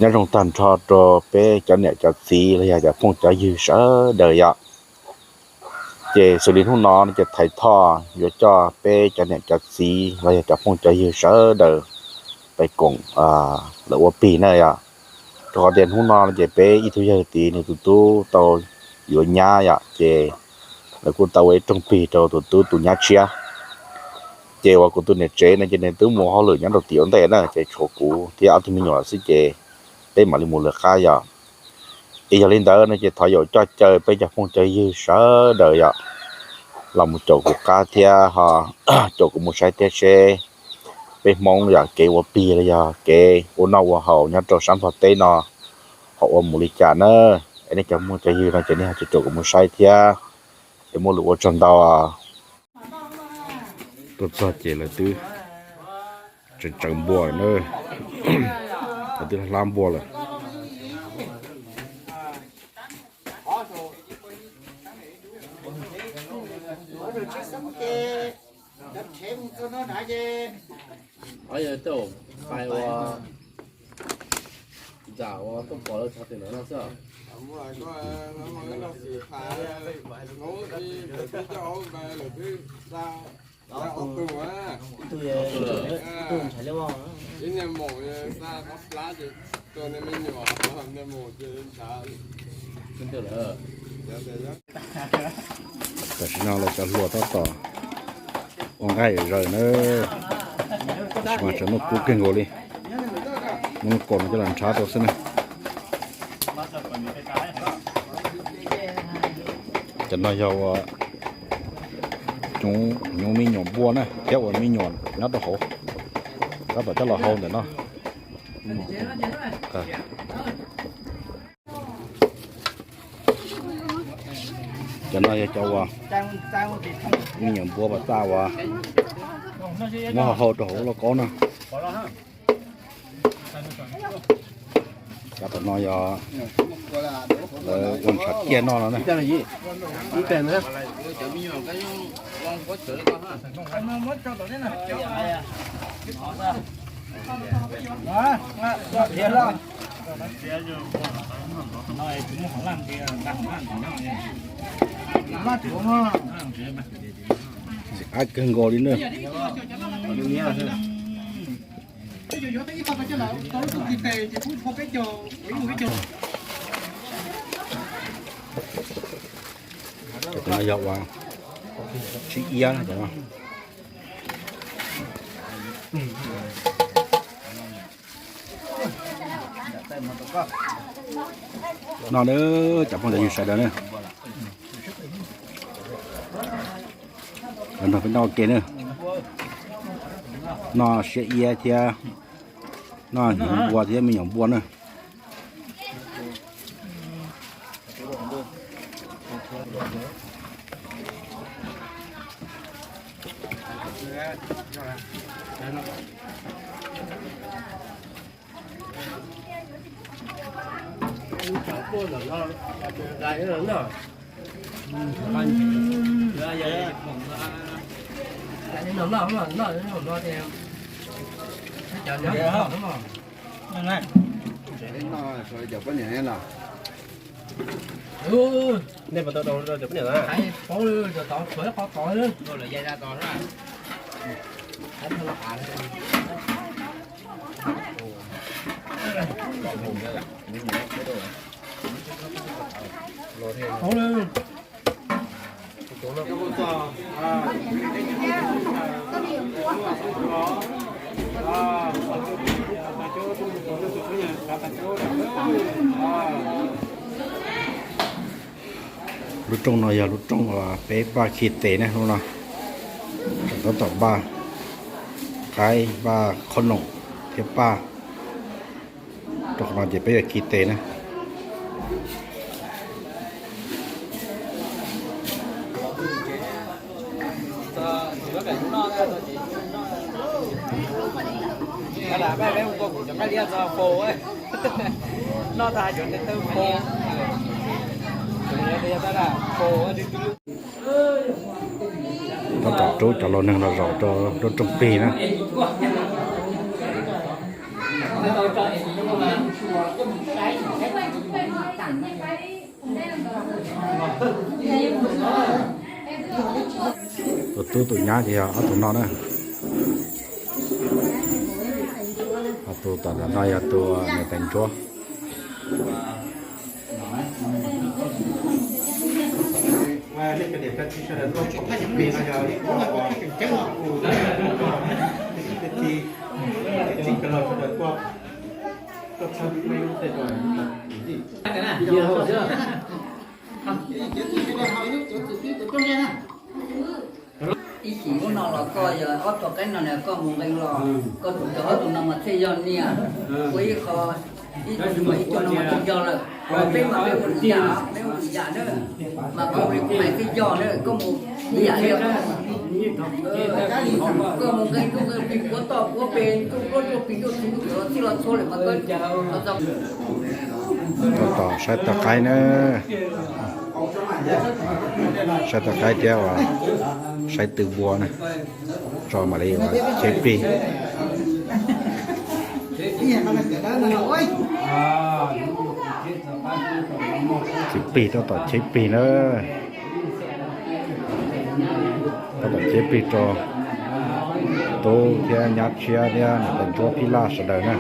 Nyob zoo tag nrho rau peb cov niam cov txiv los yog cov phooj cov ywg sawv daws yom. Ces xws li hnub no no ces Thaiv Thoj yuav coj peb cov niam cov txiv los yog cov phooj cov ywg sawv daws pais koom lawv ua pig na yom. Rau qhov tias hnub no no ces peb ib tug yawg tid nws tus tub tau yuav nyab yom, ces lawv kuj tau ua ib rooj pig rau tus tub tus nyab tshiab. Ces uas kuv tus niam tsev no ces nws twb mus hauj lwm nyob rau tim ua ntej na, ces tshuav kuv thiab ob tug me nyuam xwb ces peb mam li mus lawv qab yom. Es yog li ntawd no ces thov yaum coj caw peb cov phooj cov ywg sawv daws yom, los mus caum kuv qab thiab ho caum kuv mus saib thiab seb peb Hmoob yom kev ua pig los yog kev ua noj ua haus nyob rau sab Nplog teb no ho ua mus li cas na. Es nej cov phooj cov ywg no ces nej ho caum kuv mus saib thiab, es muaj lus ua tsaug ntau. Tuaj txog ces lawv twb tseem tsawv npua na, lawv twb hlab npua lawm. Tam sim no lawv cov hluas tab tom ua nqaij zaws na, tab sis mas tseem muaj kub kawg nkaus li, muab lub kaus no coj los nrhab rau xwb na. Cov no yog ua cov me nyuam npua na thiab ua me nyuam nyob rau hauv, tab tom coj los hau ntawm no. Cov no yog cov uas me nyuam npua pas txaj uas muab hau hau rau hauv lauj kaub na. Cov tom no yog lawv ua ntshav ciaj noj no na. Ntxim qab kawg nkaus li na. Cov no yog ua tsib iab no. No na, cov phooj cov ywg sawv daws na, los nrog peb noj ua ke na. Noj siab iab thiab noj hnyuv npua thiab me nyuam npua na. Lub rooj no yog lub rooj uas peb npaj khi tes ne, lub no tab tom npaj qaib, npaj qhob noom thiab npaj. Rau qhov no ces peb yuav khi tes na. Tab tom rub cov laus neeg los zaum rau lub rooj plig na. Tus tub tus nyab ces yog ob tug no na. Ho tus tom ntawm no yog tus niam tais ntsuab. Ib chim hnub no los koj yog ob tug qaib no na, koj mus nqee los, koj tus cov ob tug no mas thiaj yog niam. Ua ib qho, ib tug no mas thiaj yog lawm. Peb mas peb ua lwm yam, peb ua lwm yam na, mas koj ua li kuv hais thiaj yog na, koj mus ib yam li koj mus nqee ntuj nqee plig puav toj puav pes ntuj nruab ntuj plig ntuj txhuv ntuj txwv los txhij los txhua lawm mas koj Tab tom saib tawg qaib na, saib tawg qaib thiab uas saib tw npua na, tso mam li uas cheb plig. Cheb plig tab tom cheb plig na. Tab tom cheb plig rau tub thiab nyab tshiab thiab niam tais ntsuab phij laj sawv daws na.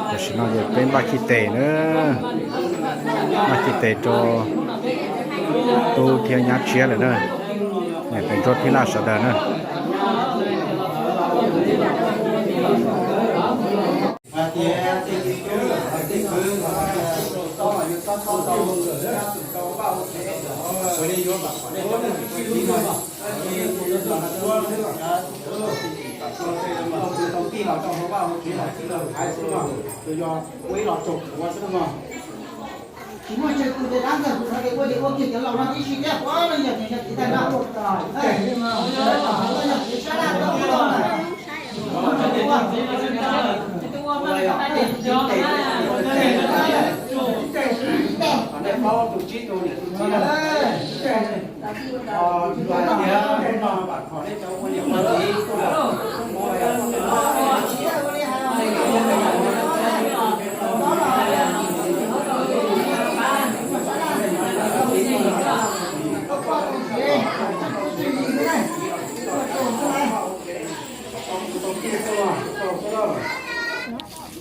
Tam sim no ces peb npaj cig tes na, npaj cig tes rau tub thiab nyab tshiab lawm na, niam tais ntsuab phij laj sawv daws na.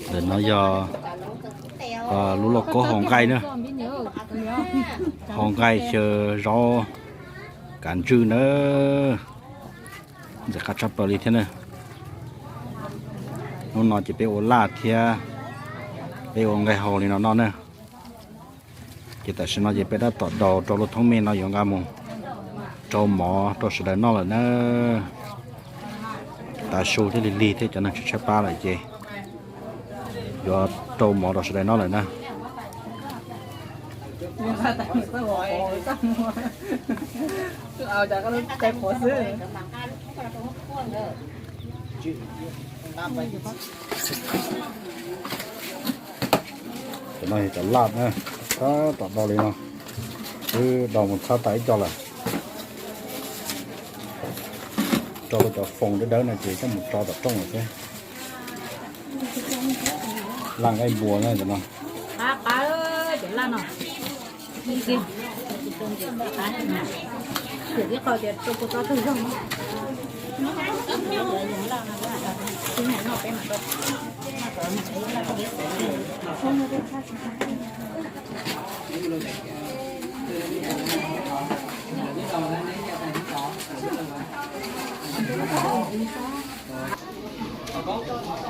Ntawm no yog lub lauj kaub hau nqaij na, hau nqaij xyaw zaub kav ntswj na. Ntxim qab tshaj plaws li thiab na. Hnub no ces peb ua laj thiab peb ua nqaij hau li no noj na. Ces tam sim no ces peb tab tom daus rau lub thoob mej no yuav nqa mus rau mov rau sawv daws noj lawm na. Tav su thiab lig lig thiab cov neeg tshaib tshaib plab lawm ces yuav rau mov rau sawv daws noj lawm na. Cov no yog cov laj na, tab tom do li no, twb do mus txhab tas ib co lawm. Rau cov foos dawb dawb no ces coj mus tso tom rooj lawm xwb. Laj nqaij npua na cov no.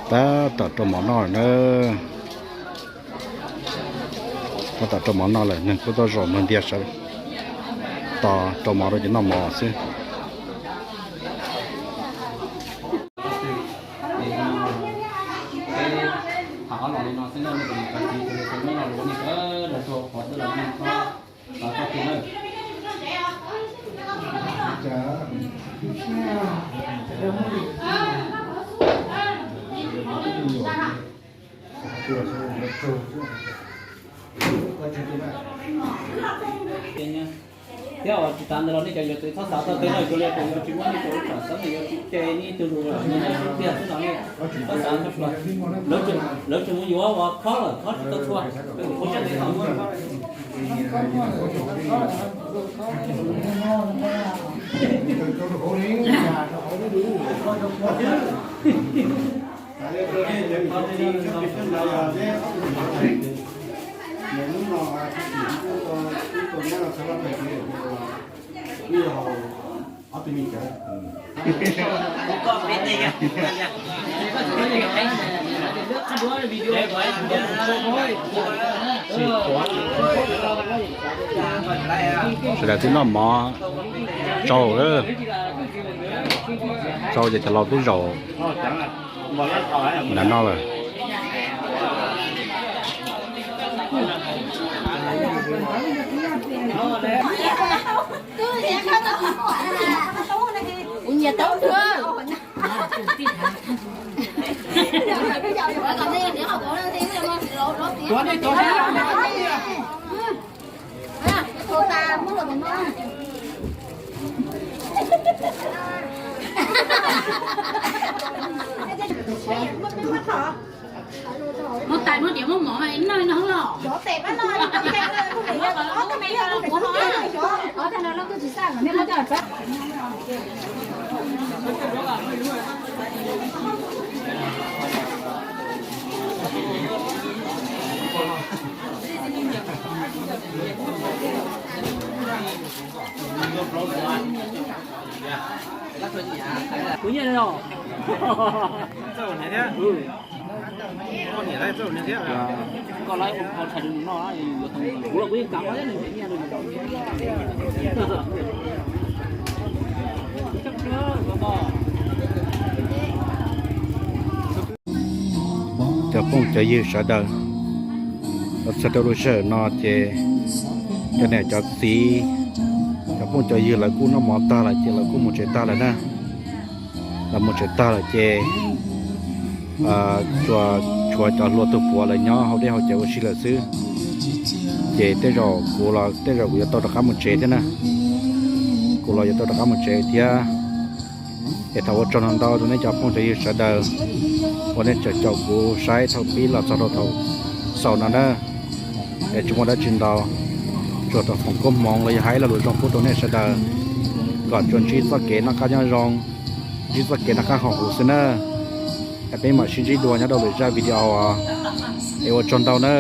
Tab tom rau mov noj lawm na. Tab tom rau mov noj lawm, neeg kuj tuaj zaum npawg ntiag sawv tos rau mov rau ces noj mov xwb. Los li no xwb na, nej cov niam cov txiv, cov niam cov txiv los ua nej sawv daws txhua qhov twb los yeej txhob xav txog twg na. Thiab tsis tas ntawd los nej cov yuav txwv txhob xav txog tej no, ua li tus yuav tsis muaj nej tus lub tsom xeeb, yuav tsis ce nej ib tug lus lawm, tiag xwb no nej txhob xav txog. Lawv tsis mus yuav uas khob lawm, khob tsis tau txhua. Sawv daws twb noj mov tsau lawm, tsau ces cov laus twb zaum nram no lawm. Kuv nyiam tau thwb. Muab tais muab diav muab mov mas noj no los. Kuv nyiam os. Koj laib ua qhov tshais rau nws noj, kuv los kuv yeej kam noj thiab, nws nyiam nws. Cov phooj cov ywg sawv daws, los txog rau lub sij hawm no ces cov niam cov txiv, cov phooj cov ywg lawv kuj noj mov tag lawm ces lawv kuj mus tsev tag lawm na. Lawv mus tsev tag lawm ces tsuas tshuav cov hluas tug puav lawv nyob hauv dej hauv cawv ua si lawm xwb. Ces tej zaum kuv los tej zaum kuv yuav tau rov qab mus tsev thiab na. Kuv los yuav tau rov qab mus tsev thiab. Es thov ua tsaug ntau ntau rau nej cov phooj cov ywg sawv daws uas nej tseem caum kuv saib thaum pib los txog rau thaum xaus no na. Es tsis muaj dab tsi ntau, tsuas thov foom koob hmoov los yog hais lo lus zoo pub rau nej sawv daws kom tsuas ntsib txoj kev noj qab nyob zoo, ntsib txoj kev noj qab haus huv xwb na. Es peb mam sib ntsib dua nyob rau lwm zaj video os. Es ua tsaug ntau na.